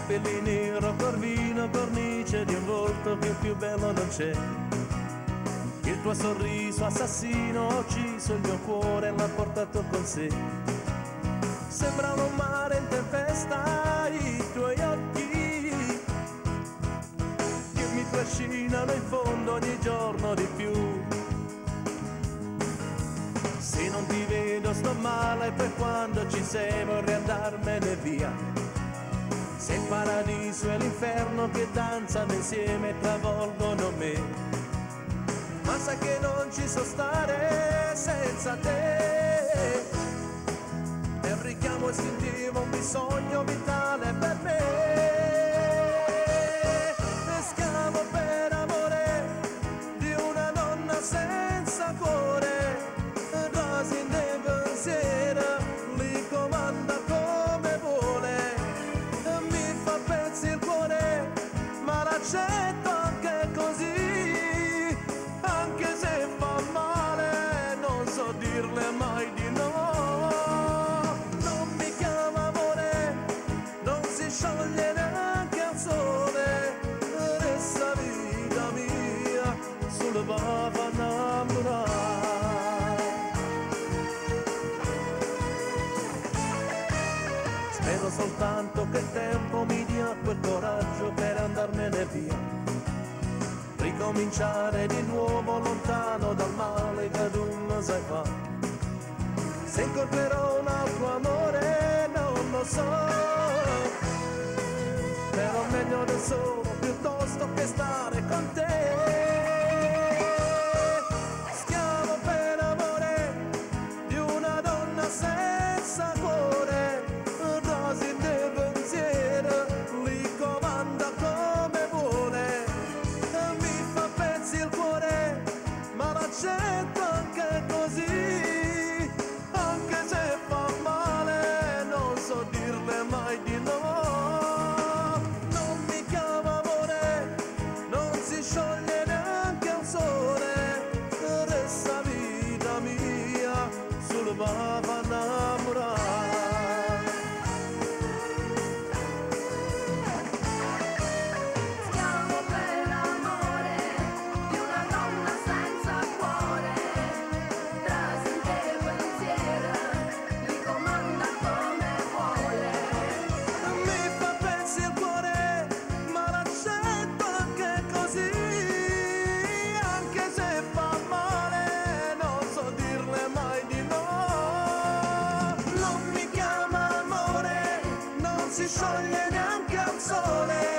Capelli nero, corvino, cornice di un volto che più bello non c'è. Il tuo sorriso assassino ha ucciso il mio cuore e l'ha portato con sé. Sembrano un mare in tempesta i tuoi occhi che mi trascinano in fondo ogni giorno di più. Se non ti vedo sto male, poi quando ci sei vorrei andarmene via. Se il paradiso e l'inferno che danzano insieme travolgono me. Ma sai che non ci so stare senza te. È un richiamo istintivo, un bisogno vitale per me. Schiavo per amore di una donna senza cuore, quasi in pensiero, li comanda come vuole. Mi fa pezzi il cuore, ma l'accetto anche così, anche se fa male, non so dirle mai di no. Non mi chiama amore, non si scioglie neanche al sole, resta vita mia sul papà innamorare. Spero soltanto che il tempo mi dia quel coraggio per andarmene via. Ricominciare di nuovo lontano dal male che tu non sai fa. Se incontrerò un altro amore non lo so. Però meglio da solo piuttosto che stare con te. Schiavo per amore di una donna senza cuore, quasi di pensiero, li comanda come vuole. Mi fa pezzi il cuore, ma l'accetto anche così, anche se fa male, non so dirle mai di no. Non mi chiama amore, non si scioglie neanche un sole, resta vita mia sul papà innamorare. Schiavo per l'amore di una donna senza cuore, trasente pensiero, li comanda come vuole. Mi fa pezzi il cuore, ma l'accetto anche così, anche se fa male, non so dirle mai di no. Non mi chiama amore, non si scioglie neanche al sole,